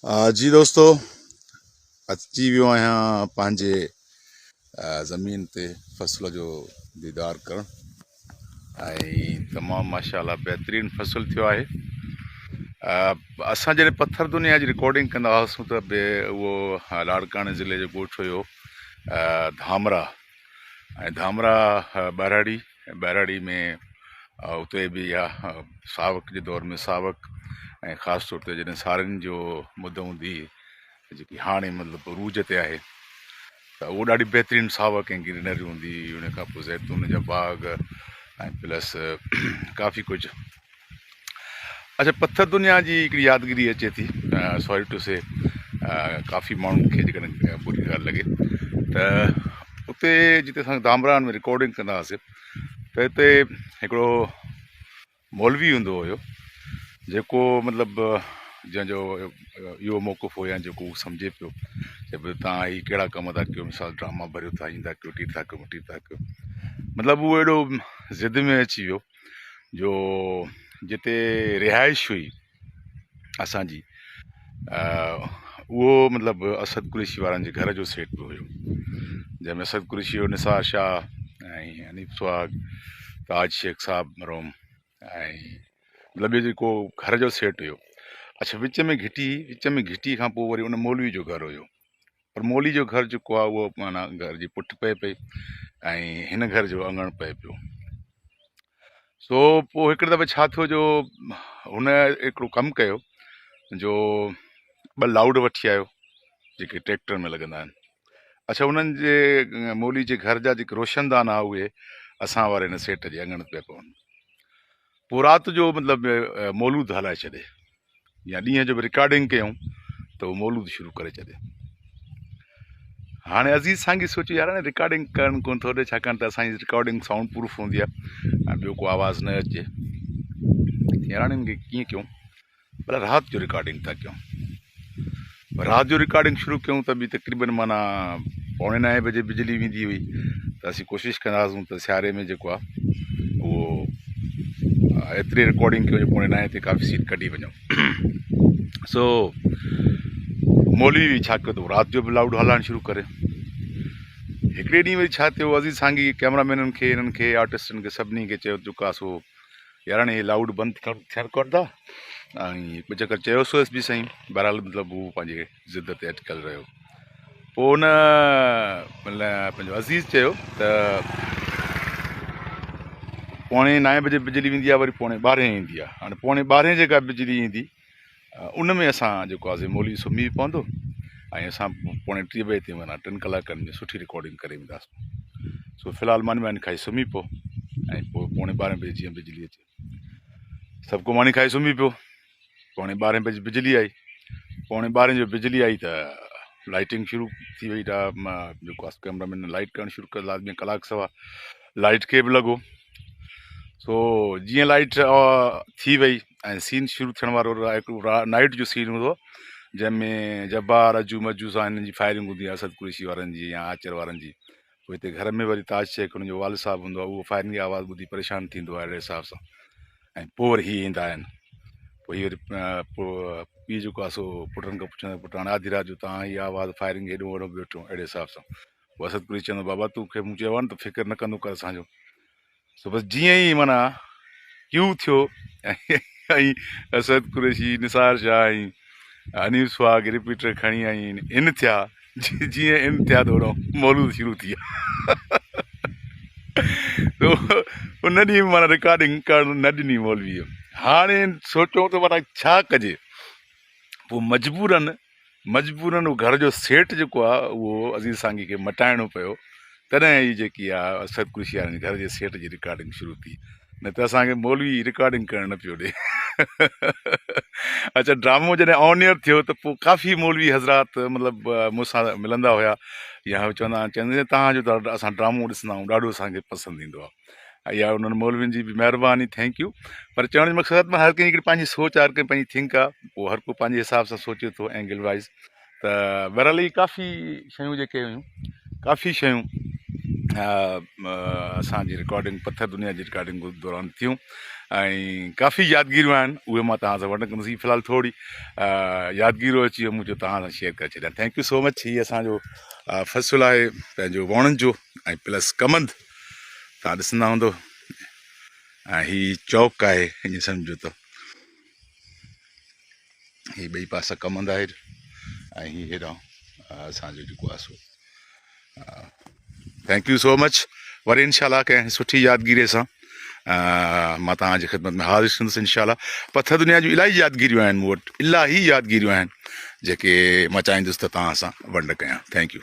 جي دوستو اچي ويو آهيان پنهنجي زمين تي فصل جو ديدار ڪرڻ ۽ تمام ماشاء الله بهترين فصل ٿيو آهي. اسان جڏهن پٿر دنيا جي رڪارڊنگ ڪندا هئاسون ته به اهو لاڙڪاڻي ضلعي جو ڳوٺ هيو ڌامرا ۽ ڌامرا ٻهراڙي ٻهراڙي ۾ اتي به اها ساوڪ جي دور ۾ ساوڪ ۽ خاص طور تي جڏهن سارين جو مد هوندي هئي جيڪي هاڻي مطلب عروج تي آهي ته اهو ڏاڍي بهترين ساوڪ ۽ گرينري هوندي هئي. ان کان پوء زيتون جا باغ ۽ پلس ڪافي ڪجهه. اچا پٿر دنيا جي هڪڙي يادگيري اچي ٿي سوري ٽو سي ڪافي ماڻهن کي جيڪڏهن بري ڳالهه لڳي ته اتي جتي اسان ڌامراهن ۾ رڪارڊنگ ڪندا هئاسي ته اتي هڪڙو مولوي هوندو هيو جيڪو مطلب جنهن جو اهو موقف هو يا جيڪو هو سمجهي پيو چي ڀئي تان هي ڪهڙا ڪم ٿا ڪيو مثال ڊراما ڀريو ٿا هيئن ٿا ڪيو ٽي ٿا ڪيو مٽي ٿا ڪيو مطلب هو اهڙو ضد ۾ اچي ويو جو جتي رهائش هئي اسان جي اهو مطلب اسد قريشي وارن جي گهر جو سيٽ به هيو جنهن ۾ اسد قريشي هو نثار شاهه ۽ حنيف سهاڳ تاج شيخ صاحب مرحوم ۽ مطلب اهو جيڪو گهر جو سيٽ هيو. اڇا وچ ۾ گهٽي هئي وچ ۾ گهٽي کان پوء وري ان مولوي جو گهر هيو پر مولوي جو گهر جيڪو آهي اهو معنيٰ گهر جي پٺ پئي پئي ۽ هن گهر جو اڱڻ پئي پيو. سو پوء هڪڙي دفعي ڇا ٿيو جو هن هڪڙو ڪم ڪيو جو ٻه لائوڊ وٺي آيو جيڪي ٽريڪٽر ۾ لڳندا آهن. اڇا انهن جي مولوي جي گهر جا جيڪي روشندان ها اهي اسان واري هن سيٽ جي اڱڻ تي پيا پون. پوء رات جو مطلب مولود هلائي ڇڏي يا ڏينهن جو به رڪارڊنگ ڪيون ته هو مولود شروع ڪري ڇڏي. هاڻي عزيز سانگي سوچيو يار هاڻي رڪارڊنگ ڪرڻ ڪونه ٿو ڏي ڇاڪاڻ ته اسان جي رڪارڊنگ سائونڊ پروف هوندي آهي ۽ ٻيو ڪو آواز نه اچي. يار هاڻي هن کي ڪيئن ڪيون ڀلا رات جو رڪارڊنگ ٿا ڪيون. رات جو رڪارڊنگ شروع ڪيون ته به تقريبن معنيٰ پوڻي نائين بجي بجلي ويندي هئي ته اسين ڪوشش ڪندا هئاسون ته سياري ۾ جيڪو آهي اهو ايتري رڪارڊنگ ڪيون جو پوڻي نائين تي ڪافي سين ڪڍي وڃون. سو مولوي ڇا ڪيو ته رات جو به لائوڊ هلائڻ شروع ڪري. هڪڙي ڏينهن وري ڇا ٿيو عزيز سانگي ڪئميرا مينن کي هنن کي آرٽسٽن کي سڀني کي چيو جيڪو آهي سو يار هاڻي هي لائوڊ بند ٿيڻ ڪونه ٿا ۽ هڪ ٻه چڪر چيوسوس به سائين بهرحال مطلب هو پنهنجي ضد تي اٽڪل رهيو پوء ان پنهنجو عزيز چيو ته پوڻي نائين بجي بجلي ويندي آهي وري پوڻي ٻارهين ايندي آهي هاڻي پوڻي ٻارهين جيڪا بجلي ايندي ان ۾ اسان جيڪو آهي سي مولوي سمهي به پوندو ۽ اسان پوڻي ٽي بجي تائين معنيٰ ٽن ڪلاڪن ۾ سٺي رڪارڊنگ ڪري وينداسون. سو في الحال ماني واني کائي سمهي پئو ۽ پوء پوڻي ٻارهين بجي جيئن بجلي اچي سڀ ڪو ماني کائي سمهي پيو. پوڻي ٻارهين بجي بجلي آئي. پوڻي ٻارهين جو بجلي آئي ته لائٽنگ شروع ٿي وئي ته جيڪو آهي ڪئميرا مين لائٽ ڪرڻ شروع ڪيو لازمي ڪلاڪ سوا لائٽ کي به لڳو. سو جيئن لائٽ ٿي وئي ۽ سين شروع ٿيڻ وارو هڪڙو نائٽ جو سين هوندو جنهن ۾ جبار اجو مجو سان هنن جي فائرنگ هوندي آهي اسد قريشي وارن جي يا آچر وارن جي پوء هتي گهر ۾ وري تاج شيخ هن جو والد صاحب هوندو آهي اهو فائرنگ جي آواز ٻڌي پريشان ٿيندو آهي اهڙي حساب سان ۽ پوء وري هي ايندا آهن پوء هي وري پوء پيء جيڪو آهي سو پٽن کان پڇندو پٽ هاڻي آڌي رات جو تان هي آواز فائرنگ هيڏو وڏو ويٺو اهڙي حساب سان پوء اسد قريشي چوندو بابا توکي مون چيو آهي نه ته فڪر نه ڪندو ڪر اسان جو سو بس جيئن ئي معنيٰ ڪيو ٿيو ۽ اسد قريشي نثار شاهه ۽ حنيف سهاڳ رپيٽر کڻي ۽ ان ٿيا جيئن ان ٿيا ته هوڏانهن مولود شروع ٿي ويا ان ڏينهن معنيٰ رڪارڊنگ ڪرڻ نه ڏني مولويء هاڻي سوچيو ته معنيٰ ڇا ڪجي پوء مجبورن مجبورن اهو گهر جو سيٽ جيڪو آهي اهو عزيز سانگي کي مٽائڻو پيو تڏهن هي جيڪي آهي اسد قريشي وارن جي گهر جي سيٽ جي رڪارڊنگ شروع ٿي نه ته اسان کي مولوي رڪارڊنگ ڪرڻ نه پيو ڏي. اڇا ڊرامو جڏهن آن ايئر ٿيو ته پوء ڪافي مولوي حضرات مطلب مون سان ملندا هيا يا چوندا چوندا تهان جو ته اسان ڊرامو ڏسندا آهيون ڏاڍو اسان کي پسند ايندو آهي. اها انهن مولوين جي به مهرباني thank you پر چوڻ جو مقصد هر ڪنهن جي هڪڙي پنهنجي سوچ آهي هر ڪنهن پنهنجي ٿنڪ آهي پوء هر ڪو پنهنجي حساب سان سوچي ٿو اينگل وائز ته بهرحال هي ڪافي شيون جيڪي هيون ڪافي شيون. اسان جي رڪارڊنگ پٿر دنيا جي رڪارڊنگ دوران ٿيون ۽ ڪافي يادگيريون آهن اهي مان توهان سان ونڊ ڪندس هي في الحال ٿوري يادگيرو اچي ويو مون چيو توهان سان شيئر ڪري ڇڏيان thank you so مچ هي اسانجو فصل آهي پنهنجو ووڻن جو ۽ پلس ڪمند توهان ڏسندا هوندو ۽ هي چوڪ آهي ائين سمجھو ته هي ٻئي پاسا ڪمند آهي ۽ هي هيڏانهن اسانجو جيڪو آهي سو thank you so مچ وري انشاء الله ڪنهن سٺي يادگيري سان مان توهان جي خدمت ۾ حاضر ٿيندس انشاء الله پٿر دنيا جون الاهي يادگيريون آهن مون وٽ الاهي يادگيريون آهن جيڪي مان چاهيندس ته توهان سان ونڊ ڪيان thank you.